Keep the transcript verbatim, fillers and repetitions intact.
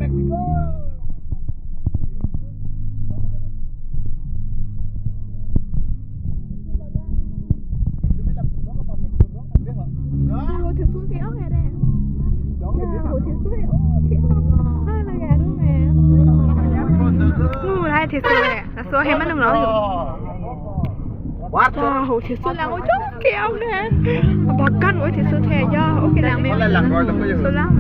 Ho thesu ke-ong ere. Ya, ho thesu ke-ong ke-ong. Ah, lagi arum eh. Mu rai thesu eh. Laso hem anung lo. What? Ya, ho thesu lang ojok ke-ong eh. Bakan ho thesu the ya. Okay lang me. Hola lang, hola lang. So lang.